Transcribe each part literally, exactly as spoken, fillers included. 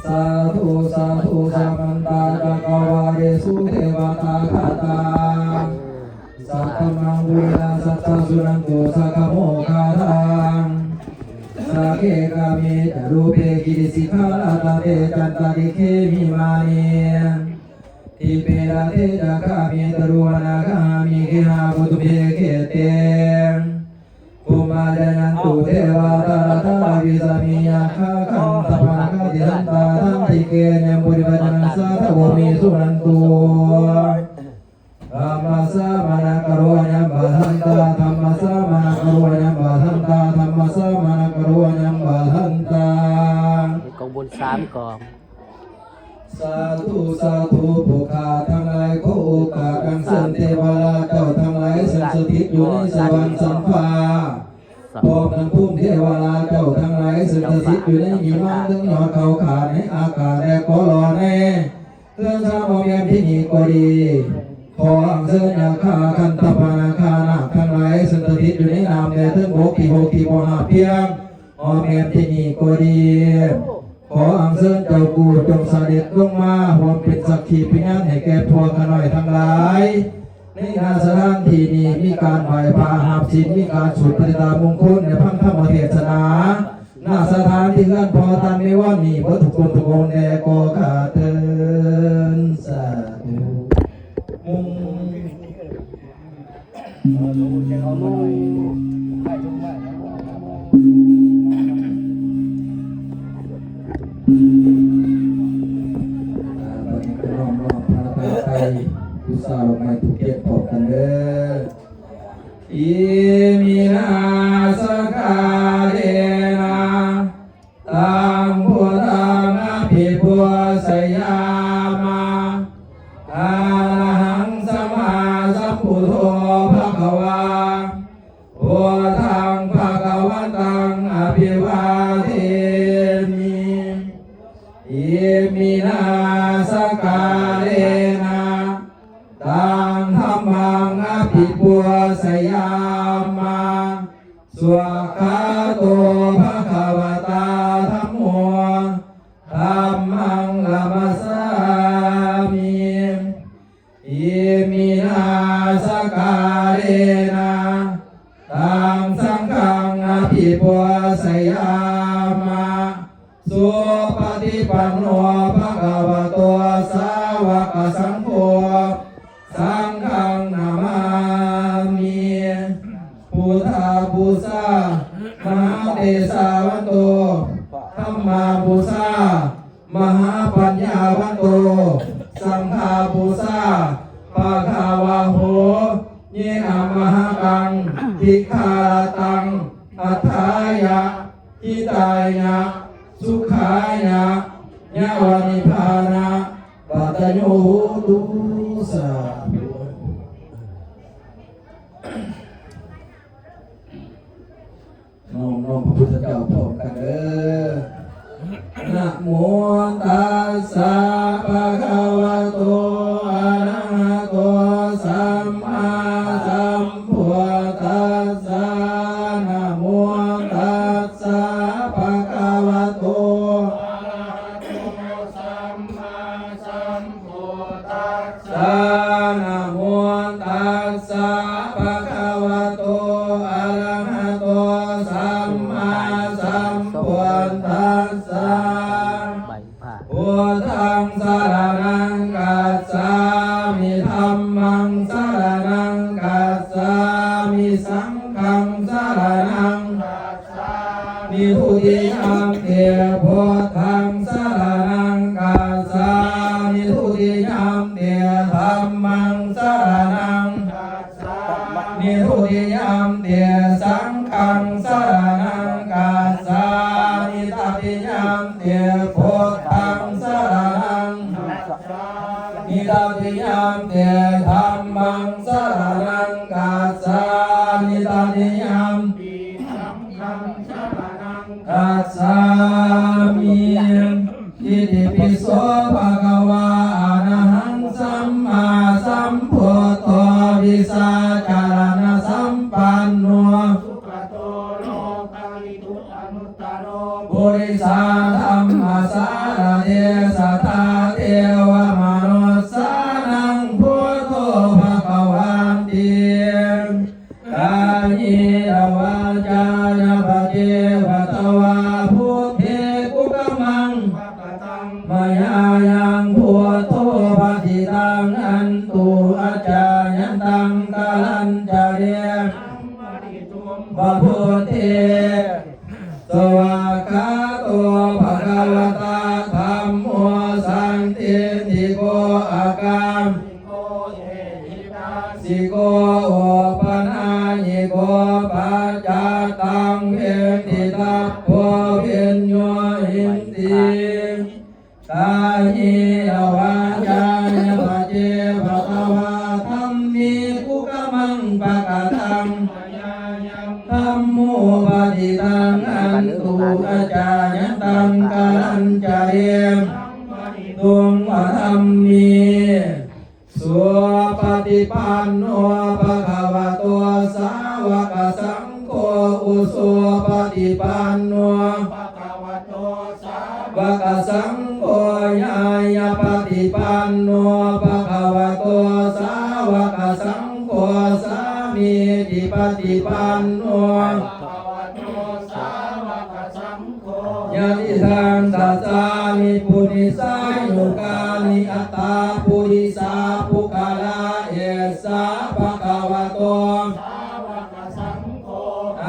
Sādhu, sādhu, samantā cakkavāḷesu devatā, saddhammaṃ munirājassa suṇantu saggamokkhadaṃ. Sagge kāme ca rūpe girisikharataṭe cantalikkhe vimāne, dīpe raṭṭhe ca gāme taruvanagahane gehavatthumhi khette, bhummā cāyantu devā jalathalavisame yakkhagandhabbanāgā, tiṭṭhantā santike yaṃ munivaravacanaṃ sādhavo me suṇantu. Dhammassavanakālo ayambhadantā, dhammassavanakālo ayambhadantā, dhammassavanakālo ayambhadantā. มีกองบุญสามกอง Sādhu, sādhu, ผู้ข้าทั้งหลายขอโอกาสอัญเชิญเทวราชเจ้าทั้งหลายซึ่งสถิตอยู่ในสวรรค์ชั้นฟ้า พร้อมทั้งภูมิเทวราชเจ้าทั้งหลายซึ่งสถิตอยู่ในหิมะเทิงยอดเขาขาในอากาศและขอรอในเรือนชานอ้อมแอมที่นี่ก็ดี ขออัญเชิญยักขาคันธพนาคานาคทั้งหลายซึ่งสถิตอยู่ในน้ำและเทิงบกที่หกที่บ่หาบเพียง อ้อมแอมที่นี่ก็ดี ขออัญเชิญเจ้ากู้จงเสด็จลงมาร่วมเป็นสักขีพยานให้แก่พวกข้าน้อยทั้งหลาย ในงานสถานที่นี้มีการไหว้พระหาบศีล มีการสวดปฏิตามงคลและฟังธรรมเทศนา ณ สถานที่เฮือนพ่อท่านในวันนี้เบิดทุกคนทุกองค์แด่ขอข้าเทิน สาธุ มุง อ่า บัดนี้ก็น้อมๆ พระรัตนตรัย บูชาดอกไม้ธูปเทียนพร้อมกันเด้อ Iminā sakkārena taṃ buddhaṃ abhipūjayāma. Arahaṃ sammāsambuddho bhagavā, buddhaṃ bhagavantaṃ abhivādemi. Iminā sakkārena taṃ dhammaṃ abhipūjayāma. Svākkhāto bhagavatā dhammo, dhammaṃ namassāmi. Iminā sakkārena taṃ saṅghaṃ abhipūjayāma. Supaṭipanno bhagavato sāvakasaṅgho, saṅghaṃ namāmi. Buddhapūjā mahātejavanto, dhammapūjā mahāpaññāvanto, saṅghapūjā bhagavaho. Yena mahakkaṃ dīgharattaṃ atthāya hitāya sukhāya yāva nibbānapadayo hotu. Sādhu. น้อมน้อมพระพุทธเจ้าพร้อมกันเด้อ Namo tassa bhagavato arahato sammāsambuddhassa. Namo tassa bhagavato arahato sammāsambuddhassa. Namo tassa bhagavato arahato sammāsambuddhassa. Buddhaṃ saraṇaṃ gacchāmi, dhammaṃ saraṇaṃ gacchāmi, saṅghaṃ saraṇaṃ gacchāmi. Dutiyampi buddhaṃ saraṇaṃ gacchāmi, dutiyampi dhammaṃ saraṇaṃ gacchāmi, dutiyampi saṅghaṃ saraṇaṃ gacchāmi, tatiyampi buddhaṃ saraṇaṃ gacchāmi, tatiyampi dhammaṃ saraṇaṃ gacchāmi, tatiyampi gacchāmi. Itipi so bhagavā arahaṃ sammāsambuddho vijjācaraṇasampanno sugato lokavidū anuttaro purisadammas sārate satthā devamanussānaṃ buddho bhagavāti. Kāyena vācāya va cetasā vā buddhe kukammaṃ pakataṃ mayā yaṃ buddho patiṭṭhaṃ antu accayantaṃ kālañcare va buddhe. Svākkhāto bhagavatā dhammo sandiṭṭhiko akāliko ehipassiko opanayiko paccattaṃ veditabbo viññūhīti. Kāyena vācāya va cetasā vā dhamme kukammaṃ pakataṃ mayā yaṃ dhammo patiṭṭhaṃ antu accayantaṃ kālañcare saṃvarituṃ va dhamme. Supaṭipanno bhagavato sāvakasaṅgho, ujupaṭipanno bhagavato sāvakasaṅgho, ñāyapaṭipanno bhagavato sāvakasaṅgho, sāmīcipaṭipanno bhagavato sāvakasaṅgho, yadidaṃ cattāri purisayugāni aṭṭha purisapuggalā, esa bhagavato sāvakasaṅgho,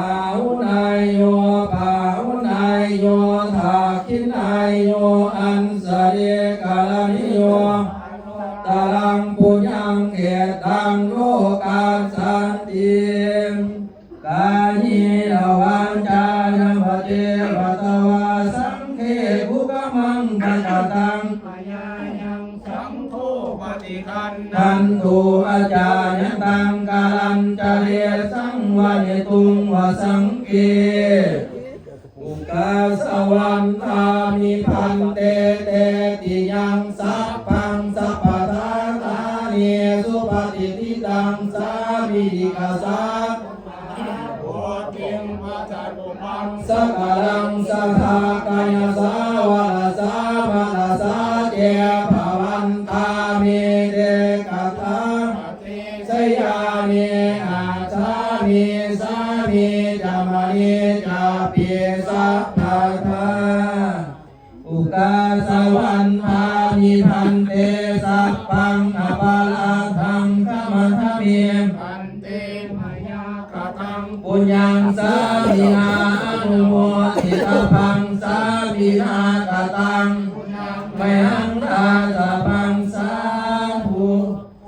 āhuneyyo pāhuneyyo dakkhiṇeyyo añjalikaraṇīyo, anuttaraṃ puññakkhettaṃ lokassāti. Kāyena vācāya va cetasā vā saṅghe kukammaṃ pakataṃ mayā yaṃ saṅgho paṭiggaṇhatu accayantaṃ kālañcare saṃvarituṃ va saṅghe. Ukāsa vandāmi bhante tetiyaṃ sabbaṃ sabbaṭṭhānesu patiṭṭhitaṃ sāmīcikasāsudamahābodhiṃ paṭhakupaṃ sakalaṃ sadā kāyasā vacasā manasā ce bhavantā me te kathā sayane ājā me sāmī ca maṇi cāpi sabbadā. Ukāsa vandāmi bhante sabbaṃ aparādhaṃ khamatha me. Bhante mayā kataṃ puññaṃ sāminā anumoditabbaṃ sāminā kataṃ puññaṃ mayhaṃ dātabbaṃ sādhu.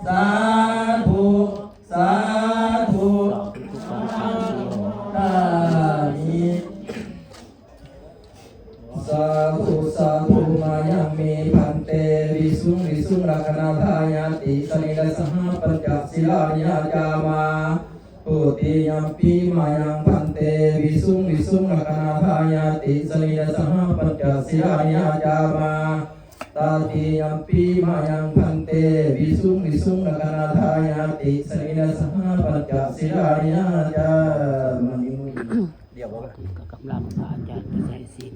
Sādhu, sādhu, sādhu. Sādhu, sādhu, mayaṃ me bhante visuṃ visuṃ rakkhaṇatthāya tisaraṇena saha pañca sīlāni yācāma. Dutiyampi mayaṃ bhante visuṃ visuṃ rakkhaṇatthāya tisaraṇena saha pañca sīlāni yācāma. Tatiyampi mayaṃ bhante visuṃ visuṃ rakkhaṇatthāya tisaraṇena saha pañca sīlāni yācāma. เดี๋ยว กับหลังพระอาจารย์จะใส่ศีล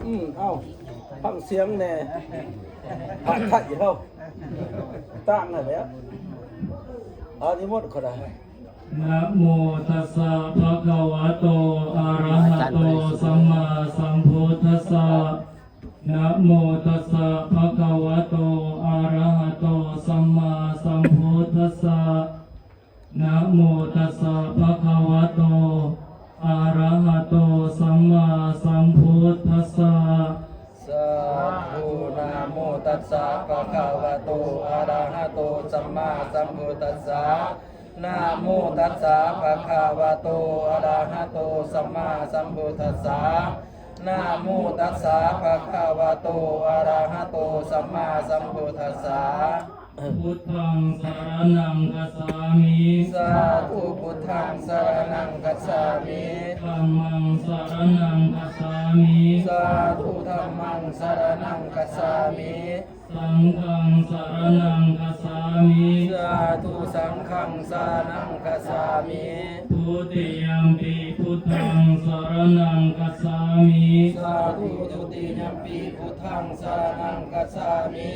อืม เอ้า ฟังเสียงแน่ พระไทยเฮา ต่างกันแล้ว เอานิมนต์ก็ได้ Namo tassa bhagavato arahato sammāsambuddhassa. Namo tassa bhagavato arahato sammāsambuddhassa. Namo tassa bhagavato arahato sammāsambuddhassa. Sādhu. Namo tassa bhagavato arahato sammāsambuddhassa. Namo tassa bhagavato arahato sammāsambuddhassa. Namo tassa bhagavato arahato sammāsambuddhassa. Buddhaṃ saraṇaṃ gacchāmi. Sādhu. Buddhaṃ saraṇaṃ gacchāmi. Dhammaṃ saraṇaṃ gacchāmi. Sādhu. Dhammaṃ saraṇaṃ gacchāmi. Saṅghaṃ saraṇaṃ gacchāmi. Sādhu, saṅghaṃ saraṇaṃ gacchāmi. Dutiyampi buddhaṃ saraṇaṃ gacchāmi. Sādhu, dutiyampi buddhaṃ saraṇaṃ gacchāmi.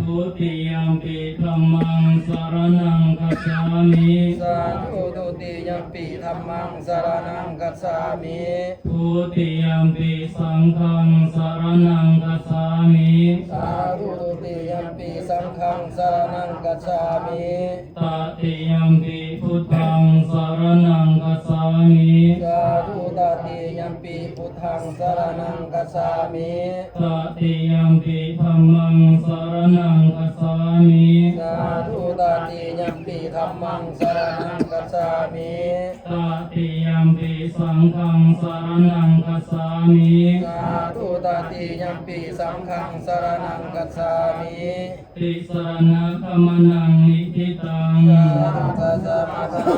Dutiyampi dhammaṃ saraṇaṃ gacchāmi. Sādhu, dutiyampi dhammaṃ saraṇaṃ gacchāmi. Dutiyampi saṅghaṃ saraṇaṃ gacchāmi. Sādhu, dutiyampi saṅghaṃ saraṇaṃ gacchāmi. Tatiyampi buddhaṃ saraṇaṃ gacchāmi. Sādhu, tatiyampi buddhaṃ saraṇaṃ gacchāmi. Tatiyampi dhammaṃ saraṇaṃ gacchāmi. Sādhu, tatiyampi dhammaṃ saraṇaṃ gacchāmi. Tatiyampi saṅghaṃ saraṇaṃ gacchāmi. Sādhu, tatiyampi saṅghaṃ saraṇaṃ gacchāmi. Tisaraṇagamanaṃ niṭṭhitaṃ. Sādhu, sādhu, sādhu.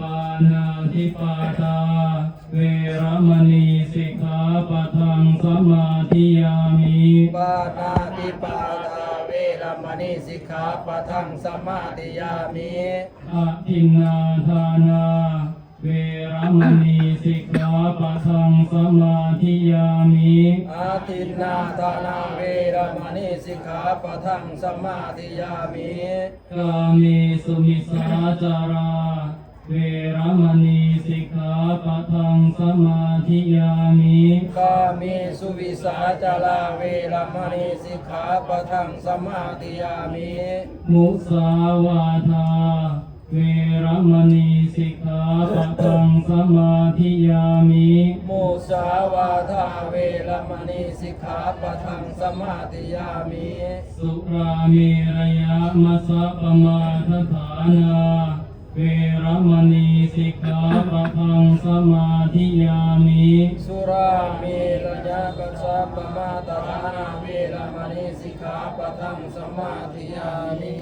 Pāṇātipātā veramaṇī sikkhāpadaṃ samādiyāmi. Pāṇātipātā veramaṇī sikkhāpadaṃ samādiyāmi. Adinnādānā veramaṇī sikkhāpadaṃ samādiyāmi. Adinnādānā veramaṇī sikkhāpadaṃ samādiyāmi. Kāmesu micchācārā veramaṇī sikkhāpadaṃ samādiyāmi. Kāmesu micchācārā veramaṇī sikkhāpadaṃ samādiyāmi. Musāvādā veramaṇī sikkhāpadaṃ samādiyāmi. Musāvādā veramaṇī sikkhāpadaṃ samādiyāmi. Surāmerayamajjapamādaṭṭhānā veramaṇī sikkhāpadaṃ samādiyāmi. Surāmerayamajjapamādaṭṭhānā veramaṇī sikkhāpadaṃ samādiyāmi.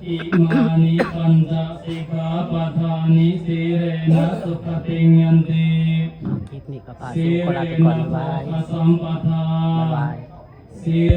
Imāni pañca sikkhāpadāni. Sīlena sugatiṃ yanti. คลิปนี้ก็พาสู่คนลาไปก่อน บ๊ายบาย Sīlena bhogasampadā. บ๊ายบาย Sīle